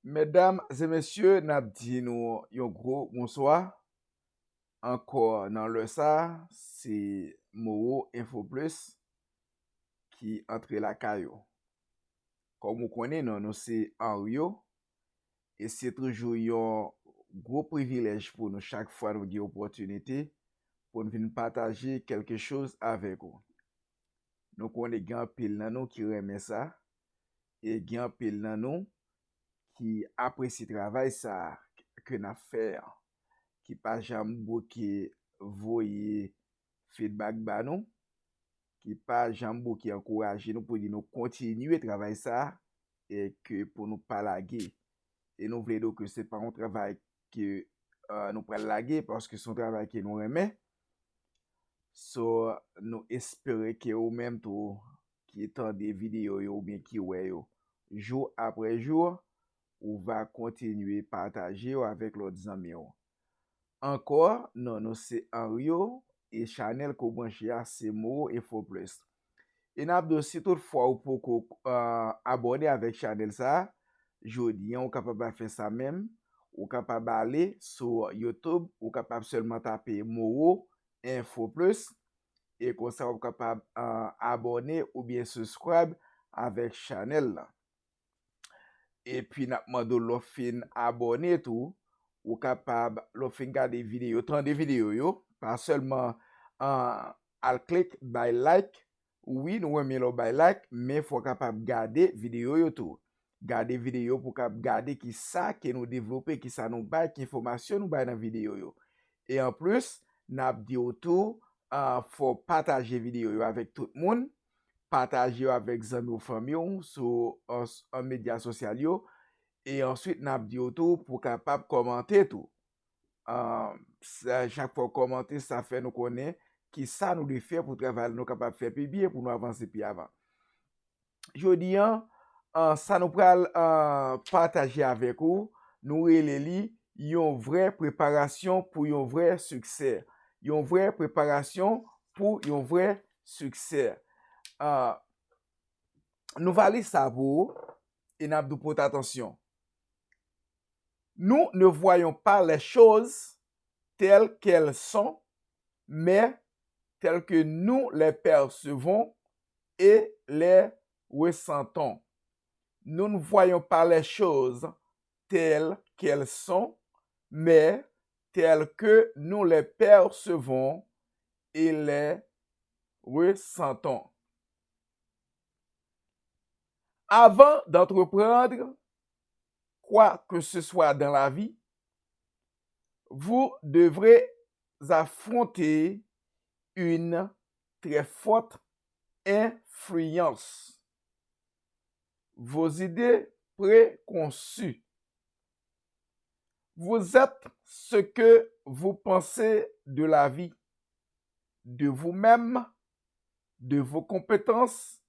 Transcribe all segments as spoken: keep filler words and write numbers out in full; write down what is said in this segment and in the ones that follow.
Medam e mesye, n ap di nou yon gwo bonswa. Ankò nan lè sa, se Moro Info Plus ki antre lakay ou. Kòm ou konnen, non nou se Anrio, e se toujou yon gwo privilèj pou nou chak fwa nou gen opòtinite pou n vin pataje kèlke choz avèk ou. Nou konnen gen anpil nan nou ki renmen sa, e gen anpil nan nou ki apresye travay sa a ke n ap fè an, ki pa janm bouke voye feedback ba nou, ki pa janm bouke ankouraje nou pou di nou kontinye travay sa a, e ke pou nou pa lage. E nou vle di w ke se pa yon travay ke, euh, nou pral lage, paske se yon travay ke nou renmen. So, nou espere ke ou menm tou ki tande videyo yo oubyen ki wè yo jou apre jou, ou va kontinye pataje yo avèk lòt zanmi w. Ankò, non nou se Anrio, e chanèl ke w branche a se Moro Info Plus. E n ap di w, si tout fwa ou poko, euh, abòne avèk chanèl sa a, jodi an ou kapab al fè sa menm, ou kapab ale sou YouTube, ou kapab sèlman tape Moro Info Plus, e konsa w ap kapab, euh, abòne oubyen subscribe avèk chanèl la. Epi n ap mande w, lè w fin abòne tou, ou kapab, lè w fin gade videyo, tande videyo yo, pa sèlman, ah, al klik, bay like. Wi, nou renmen lè w bay like, men fò w kapab gade videyo yo tou. Gade videyo pou w kab gade ki sa ke nou devlope, ki sa nou bay, ki enfòmasyon nou bay nan videyo yo. E anplis, n ap di w tou, ah, fò w pataje videyo yo avèk tout moun, pataje yo avèk zanmi w, fanmi w, sou, an, an medya sosyal yo, e answit n ap di w tou pou w kapab kòmante tou. Ah, sa, chak fwa w kòmante, sa fè nou konnen ki sa nou dwe fè pou travay nou kapab fè pi byen, pou nou avanse pi avan. Jodi an, ah, sa nou pral, ah, pataje avèk ou, nou rele li yon vrè preparasyon pou yon vrè siksè. Yon vrè preparasyon pou yon vrè siksè. Ah, nou va li sa pou ou, e n ap di w pote atansyon. Nous ne voyons pas les choses telles qu'elles sont, mais telles que nous les percevons et les ressentons. Nous ne voyons pas les choses telles qu'elles sont, mais telles que nous les percevons et les ressentons. Avant d'entreprendre quoi que ce soit dans la vie, vous devrez affronter une très forte influence. Vos idées préconçues. Vous êtes ce que vous pensez de la vie, de vous-même, de vos compétences,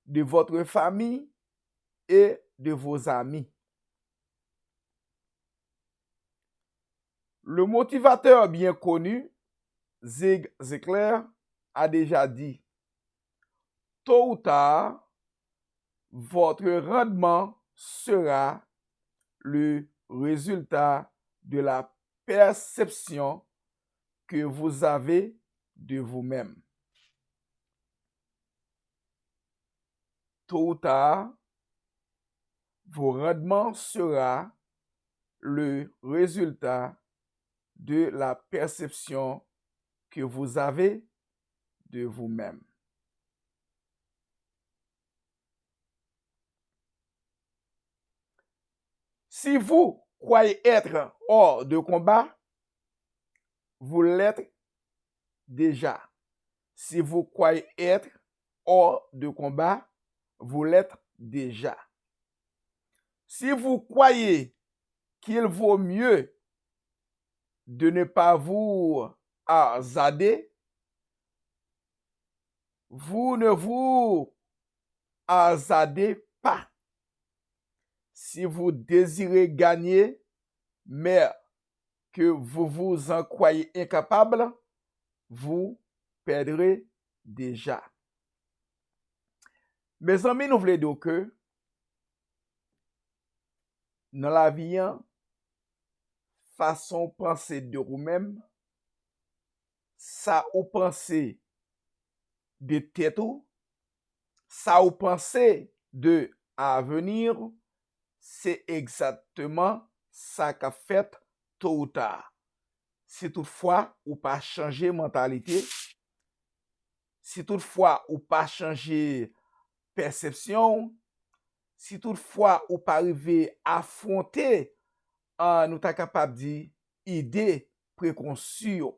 de votre famille et de vos amis. Le motivateur bien connu, Zig Ziglar, a déjà dit, tôt ou tard, votre rendement sera le résultat de la perception que vous avez de vous-même. Tôt ou tard, vos rendements sera le résultat de la perception que vous avez de vous-même. Si vous croyez être hors de combat, vous l'êtes déjà. Si vous croyez être hors de combat, vous l'êtes déjà. Si vous croyez qu'il vaut mieux de ne pas vous hasarder, vous ne vous hasardez pas. Si vous désirez gagner, mais que vous vous en croyez incapable, vous perdrez déjà. Mezanmi, nou vle di w ke Nan lavi an, fason w panse de ou menm, sa ou panse de tèt ou, sa ou panse de avenir, se egzakteman sa k ap fèt to ou ta. Si toutfwa ou pa chanje mantalite, si toutfwa ou pa chanje pèsepsyon w, si toutfwa ou pa rive afwonte, ah, nou ta kapab di, ide prekonsi yo.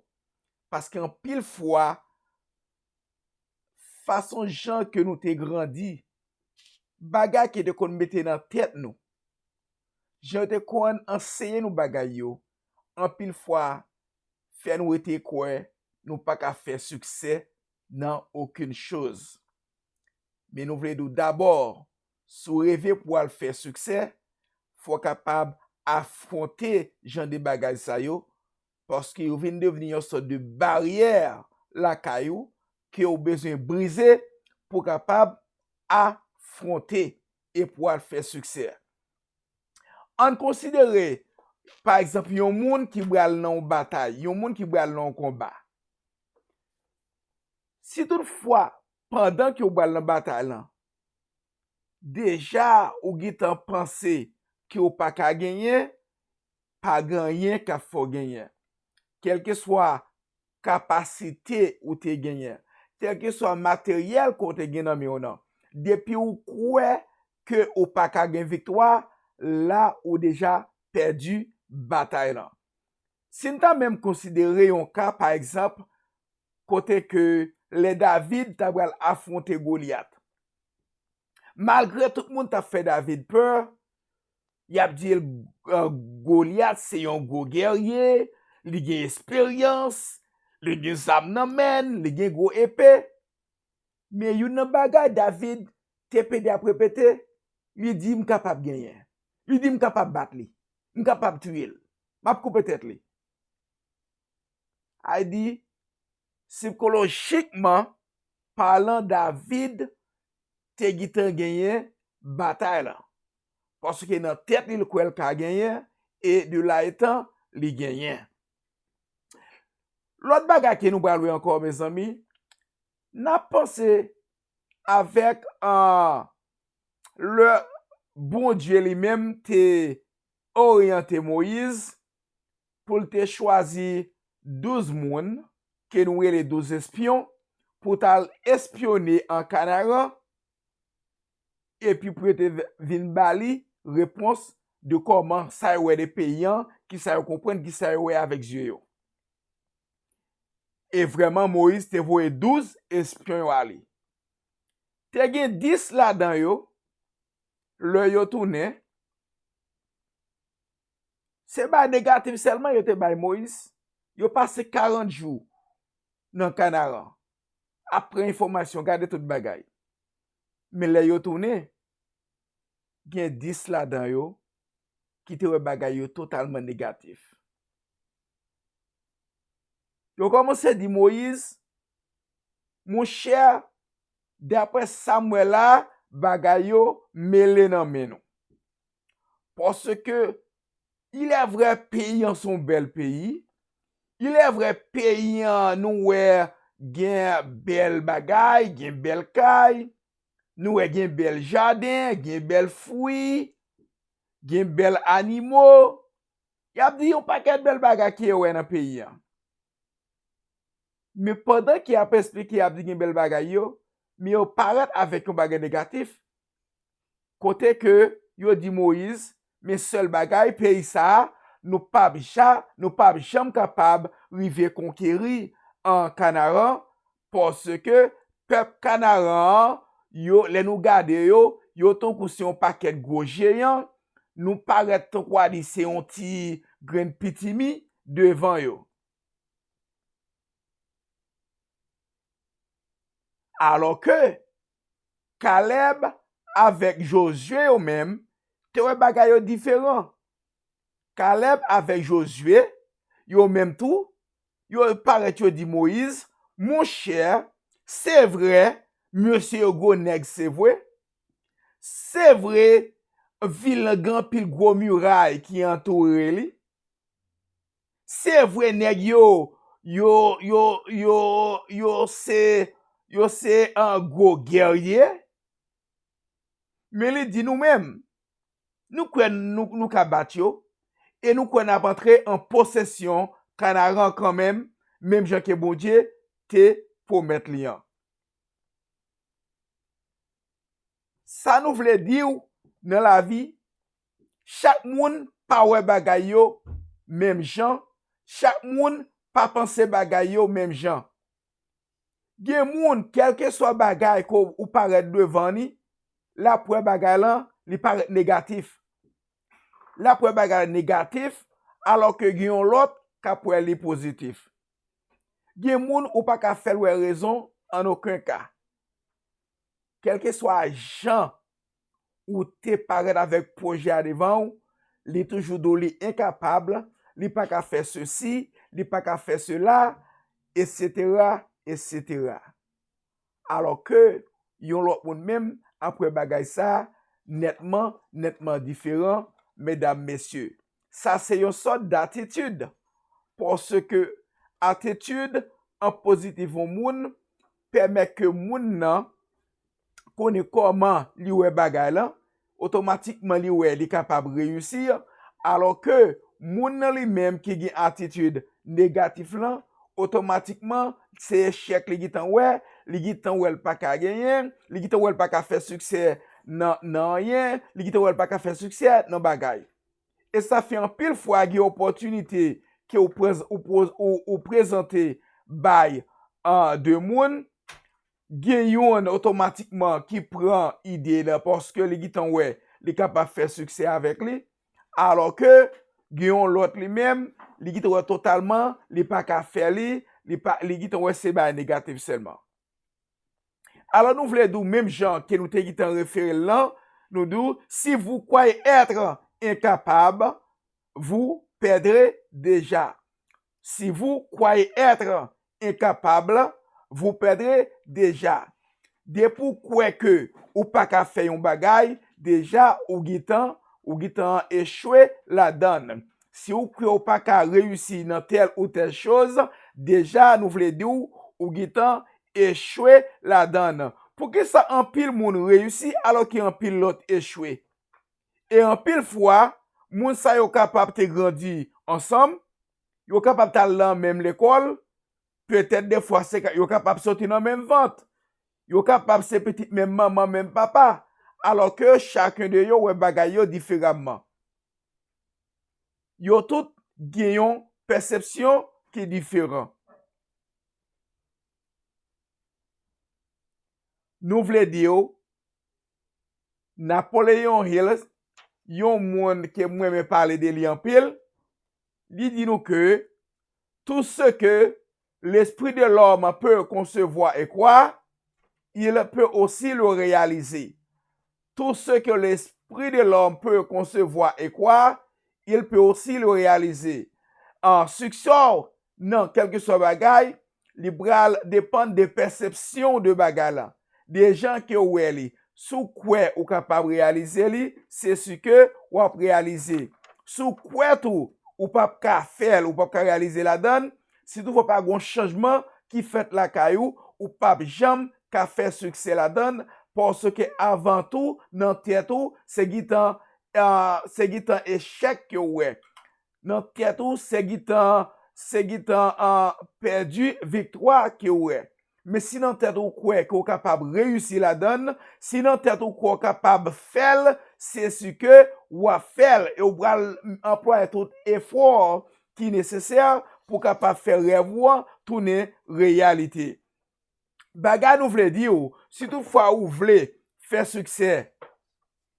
Paske anpil fwa, fason jan ke nou te grandi, bagay ke te konn mete nan tèt nou, jan yo te konn anseye nou bagay yo, anpil fwa fè nou rete kwè nou pa ka fè siksè nan okenn choz. Men nou vle di w dabò, si w reve pou w al fè siksè, fò w kapab afwonte jan de bagay sa yo, paske yo vin devni yon sòt de baryè lakay ou ke w bezwen brize pou w kapab afwonte e pou w al fè siksè. Ann konsidere, pa egzanp, yon moun ki pral nan yon batay, yon moun ki pral nan yon konba. Si toutfwa, pandan ke w pral nan batay lan, deja ou gentan panse ke w pa ka genyen, pa gen anyen k ap fè w genyen. Kèlkeswa kapasite ou te genyen, kèlkeswa materyèl ke w te gen nan men w nan, depi ou kwè ke ou pa ka gen viktwa, la ou deja pèdi batay lan. Si n ta menm konsidere yon ka, pa egzanp, kote ke lè David ta pral afwonte Golyat, malgre tout moun t ap fè David pè, y ap di l, eh, Golyat se yon gwo gèrye, li gen esperyans, li gen zam nan men l, li gen gwo epe. Men youn nan bagay David te pede ap repete, li di, "M kapab genyen." Li di, "M kapab bat li. M kapab tiye l. M ap koupe tèt li." Ay di, sikolojikman palan, David te gentan genyen batay lan. Paske nan tèt li, l kwè l ka genyen, e de la etan, li genyen. Lòt bagay ke nou pral wè ankò, mezanmi, n ap panse avèk, ah, lè Bondye li menm te oryante Moyiz pou l te chwazi douz moun, ke nou rele douz espyon, pou t al espyone an Kanaran, epi pou yo te v-, vin ba li repons de kòman sa yo wè de peyi an, kisa yo konprann, kisa yo wè avèk zye yo. E vrèman, Moyiz te voye douz espyon yo ale. Te gen dis ladan yo, lè yo tounen, se bagay negatif sèlman yo te bay Moyiz. Yo pase karant jou nan Kanaran ap pran enfòmasyon, gade tout bagay. Men lè yo tounen, gen dis ladan yo ki te wè bagay yo totalman negatif. Yo kòmanse di Moyiz, "Monchè, daprè sa m wè la, bagay yo mele nan men nou. Paske, il est vrai, peyi an se yon bèl peyi. Il est vrai, peyi an, nou wè gen bèl bagay, gen bèl kay, nou wè gen bèl jaden, gen bèl fwi, gen bèl animo." Y ap di yon pakèt bèl bagay ke yo wè nan peyi an. Men pandan ke y ap esplike, y ap di gen bèl bagay yo, men yo parèt avèk yon bagay negatif. Kote ke yo di Moyiz, "Men sèl bagay, peyi sa a, nou p ap ja-, nou p ap janm kapab rive konkeri an Kanaran, paske pèp Kanaran an, yo, lè nou gade yo, yo tankou se yon pakèt gwo jeyan, nou parèt tankou a di se yon ti grenn pitimi devan yo." Alòske Kalèb avèk Jozye yo menm te wè bagay yo diferan. Kalèb avèk Jozye yo menm tou, yo parèt, yo di Moyiz, "Monchè, se vre, mesye yo gwo nèg, se vre. Se vre, vil lan gen anpil gwo miray ki antoure li. Se vre nèg yo, yo, yo, yo, yo se, yo se, ah, gwo gèrye. Men li di nou menm, nou kwè nou, nou ka bat yo, e nou kwè n ap antre an posesyon Kanaran kanmenm, menm jan ke Bondye te pwomèt li an. Sa nou vle di w nan lavi, chak moun pa wè bagay yo menm jan, chak moun pa panse bagay yo menm jan. Gen moun, kèlkeswa bagay ke w parèt devan li, l ap wè bagay lan, li parèt negatif. L ap wè bagay la negatif, alòske gen yon lòt k ap wè li pozitif. Gen moun ou pa ka fè l wè rezon an okenn ka. Kèlkeswa jan ou te parèt avèk pwojè a devan w, li toujou di w li enkapab, li pa ka fè sesi, li pa ka fè sela, etsetera, etsetera. Alòske yon lòt moun menm ap wè bagay sa nètman, nètman diferan, medam, mesye. Sa se yon sòt datitid, paske atitid an pozitif yon moun pèmèt ke moun nan konnen kòman li wè bagay lan, otomatikman li wè li kapab reyisi, alòske moun nan li menm ki gen atitid negatif lan, otomatikman se echèk li gentan wè, li gentan wè l pa ka genyen, li gentan wè l pa ka fè siksè nan, nan anyen, li gentan wè l pa ka fè siksè nan bagay. E sa fè anpil fwa gen opòtinite ke ou, prez- ou, poz- ou, ou prezante bay, ah, de moun, gen youn otomatikman ki pran ide la paske li gentan wè li kapab fè siksè avèk li, alòske gen yon lòt li menm, li gentan wè totalman li pa ka fè li, li pa, li gentan wè se bagay negatif sèlman. Alò nou vle di w menm jan ke nou te gentan refere l lan, nou di w, si vous croyez être incapable, vous perdrez déjà. Si vous croyez être incapable, vous perdrez déjà. Depi w kwè ke ou pa ka fè yon bagay, deja ou gentan, ou gentan echwe ladan l. Si w kwè ou pa ka reyisi nan tèl ou tèl choz, deja nou vle di w, ou gentan echwe ladan l. Poukisa anpil moun reyisi alòske anpil lòt echwe? E anpil fwa, moun sa yo kapab te grandi ansanm, yo kapab t al nan menm lekòl, petèt defwa se ka- yo kapab soti nan menm vant, yo kapab se pitit menm manman, menm papa, alòske chaken de yo wè bagay yo diferaman. Yo tout gen yon pèsepsyon ki diferan. Nou vle di w, Napoleon Hill, yon moun ke mwen renmen pale de li anpil, li di nou ke tout ce que l'esprit de l'homme peut concevoir et croire, il peut aussi le réaliser. Tout ce que l'esprit de l'homme peut concevoir et croire, il peut aussi le réaliser. An siksè w nan kèlkeswa bagay, li pral depann de pèsepsyon w de bagay la, de jan ke w wè li. Si w kwè ou kapab reyalize li, se si ke w ap reyalize. Si w kwè tou ou p ap ka fè l, ou p ap ka reyalize ladan l, si toutfwa pa gen yon chanjman ki fèt lakay ou, ou p ap janm ka fè siksè ladan l, paske avan tou, nan tèt ou, se gentan, ah, se gentan echèk ke w wè. Nan tèt ou, se gentan, se gentan, ah, pèdi viktwa ke w wè. Men si nan tèt ou kwè ke w kapab reyisi ladan l, si nan tèt ou kwè w kapab fè l, se si ke w ap fè l e w pral anplwaye tout efò ki nesesè pou w kapab fè rèv ou an tounen reyalite. Bagay nou vle di w, si toutfwa ou vle fè siksè,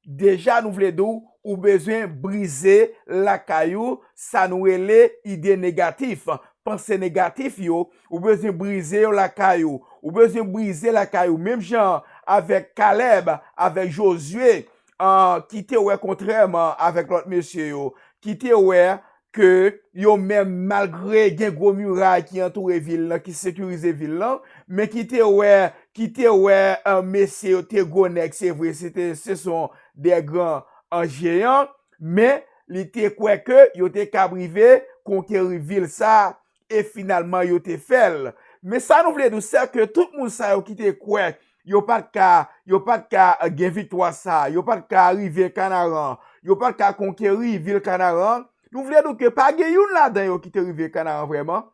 deja nou vle di w, ou bezwen brize lakay ou sa nou rele ide negatif, panse negatif yo, ou bezwen brize yo lakay ou. Ou bezwen brize lakay ou, menm jan avèk Kalèb, avèk Jozye, ah, ki te wè kontrèman avèk lòt mesye yo, ki te wè ke yo menm, malgre gen gwo miray ki antoure vil lan, ki sekirize vil lan, men ki te wè, ki te wè, eh, mesye yo te gwo nèg, se vre, se te, se son de gran, an jeyan, men li te kwè ke yo te kab rive konkeri vil sa a, e finalman yo te fè l. Men sa nou vle di w, se ke tout moun sa yo ki te kwè yo pa t ka, yo pa t ka, eh, gen viktwa sa a, yo pa t ka rive Kanaran, yo pa t ka konkeri vil Kanaran, nou vle di w ke pa gen youn ladan yo ki te rive Kanaran vrèman.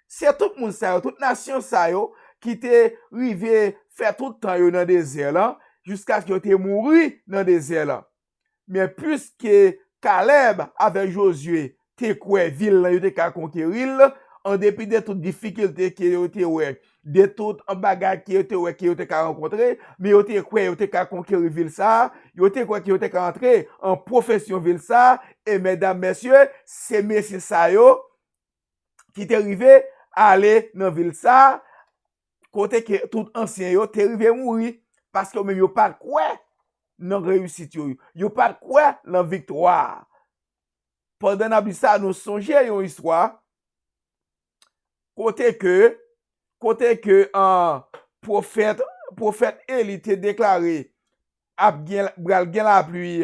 Se tout moun sa yo, tout nasyon sa yo ki te rive fè tout tan yo nan dezè lan, jiskaske yo te mouri nan dezè lan. Men piske Kalèb avèk Jozye te kwè vil lan, yo te ka konkeri l, an depi de tout difikilte ke yo te wè, de tout bagay ke yo te wè ke yo te ka rankontre, men yo te kwè yo te ka konkeri vil sa a, yo te kwè ke yo te ka antre an posesyon vil sa a, e medam, mesye, se mesye sa yo ki te rive ale nan vil sa a, kote ke tout ansyen yo te rive mouri, paske yo menm yo pa t kwè nan reyisit yo, yo pa t kwè nan viktwa a. Pandan n ap li sa, nou sonje yon istwa kote ke, kote ke, an, pwofèt, pwofèt Eli te deklare ap gen, pral gen lapli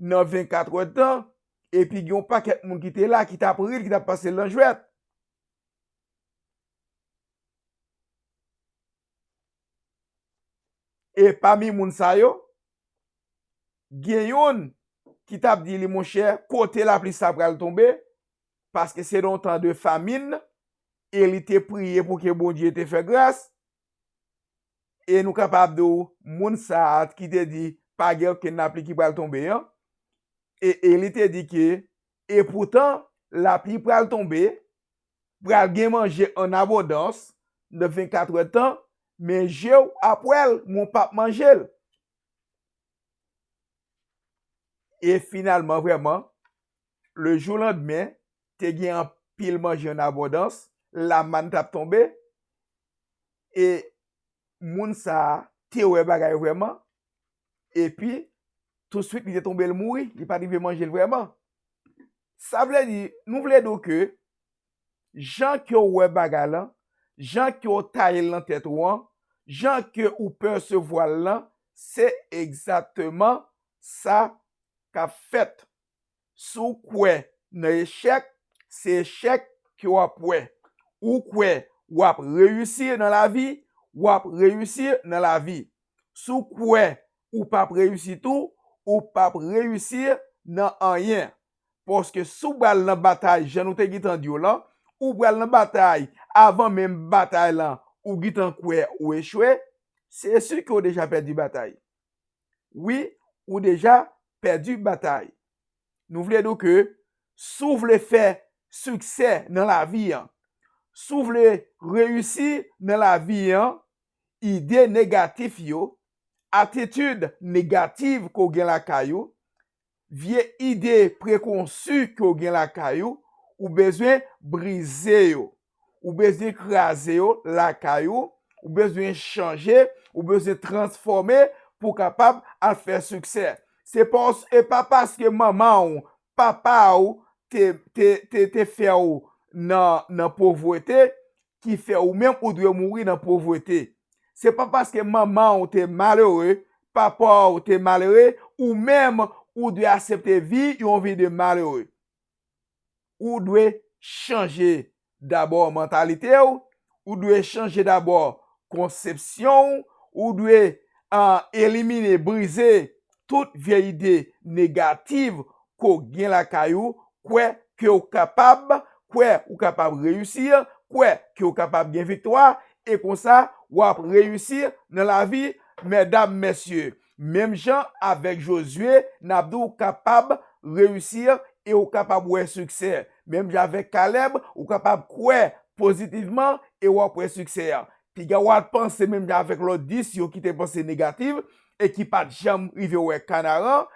nan vennkat èdtan, epi gen yon pakèt moun ki te la, ki t ap ri l, ki t ap pase l nan jwèt. E pami moun sa yo, gen youn ki t ap di li, monchè, kote lapli sa pral tonbe, paske se yon tan de famin, e li te priye pou ke Bondye te fè gras, e nou kapab di w, moun sa a ki te di pa gen okenn lapli ki pral tonbe an, e, e li te di ke, epoutan, lapli pral tonbe, pral gen manje an abondans nan vennkat èdtan, men je w ap wè l, men w p ap manje l. E finalman, vrèman, le jou landmen, te gen anpil manje an abondans, lamàn t ap tonbe, e moun sa a te wè bagay vrèman, epi touswit li te tonbe, l mouri, li pa t rive manje l vrèman. Sa vle di, nou vle di w ke jan ke w wè bagay lan, jan ke w taye l nan tèt ou an, jan ke ou pèsevwa l lan, se egzakteman sa k ap fèt. Si w kwè nan echèk, se echèk ke w ap wè. Ou kwè w ap reyisi nan lavi, w ap reyisi nan lavi. Si w kwè ou p ap reyisi tou, ou p ap reyisi nan anyen. Paske si w pral nan batay, jan nou te gentan di w lan, ou pral nan batay, avan menm batay lan, ou gentan kwè ou echwe, se si ke w deja pèdi batay. Wi, ou deja pèdi batay. Nou vle di w ke si w vle fè siksè nan lavi an, si w vle reyisi nan lavi an, ide negatif yo, atitid negatif ke w gen lakay ou, vye ide prekonsi ke w gen lakay ou, ou bezwen brize yo. Ou bezwen kraze yo lakay ou, ou bezwen chanje, ou bezwen transfòme pou w kapab al fè siksè. Se pa, e pa paske manman w, papa w te, te, te, te fè w nan, nan povrete ki fè ou menm ou dwe mouri nan povrete. Se pa paske manman w te malere, papa w te malere, ou menm ou dwe aksepte vi yon vi de malere. Ou dwe chanje dabò mantalite w, ou dwe chanje dabò konsepsyon w, ou dwe, ah, elimine, brize tout vye ide negatif ke w gen lakay ou, kwè ke w kapab, kwè ou kapab reyisi, kwè ke w kapab gen viktwa, e konsa w ap reyisi nan lavi, medam, mesye. Menm jan avèk Jozye, n ap di w kapab reyisi e ou kapab wè siksè. Menm jan avèk Kalèb, ou kapab kwè pozitivman e w ap wè siksè a. Piga w al panse menm jan avèk lòt dis yo ki te panse negatif e ki pa t janm rive wè Kanaran,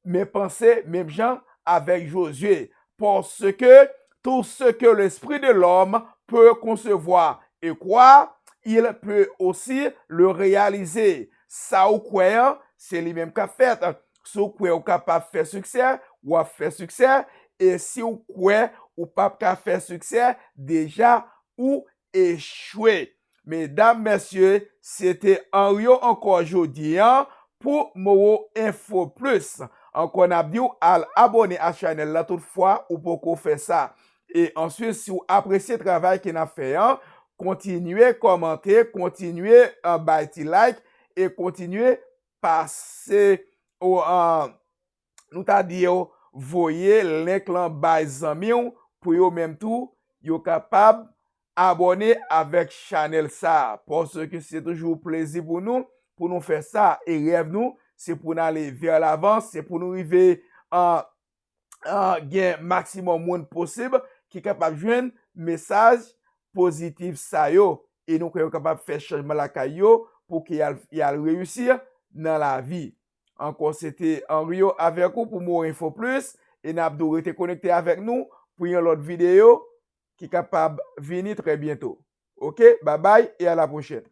men panse menm jan avèk Jozye. Parce que tout ce que l'esprit de l'homme peut concevoir et croire, il peut aussi le réaliser. Sa ou kwè an, se li menm k ap fèt. Si w kwè ou kapab fè siksè, w ap fè siksè. E si w kwè ou p ap ka fè siksè, deja ou echwe. Medam, mesye, se te Anryo ankò jodi an pou Moro Info Plus. Ankò n ap di w al abòne a chanèl la toutfwa ou poko fè sa. E answit, si w apresye travay ke n ap fè an, kontinye kòmante, kontinye uh, bay ti like e kontinye pase ou uh, nou ta di yo voye link lan bay zanmi w pou yo menm tou yo kapab abòne avèk chanèl sa a, paske se toujou plezi pou nou pou nou fè sa e rèv nou se pou n ale vè lavan, se pou nou rive an gen maksimòm moun posib ki kapab jwenn mesaj pozitif sa yo e nou kwè yo kapab fè chanjman lakay yo pou ke y al reyisi nan lavi. Ankò se te Anrio avèk ou pou Mor Info Plus e n ap di w rete konekte avèk nou pou yon lòt videyo ki kapab vini trè byento. Oke, babay e a la pwochèn.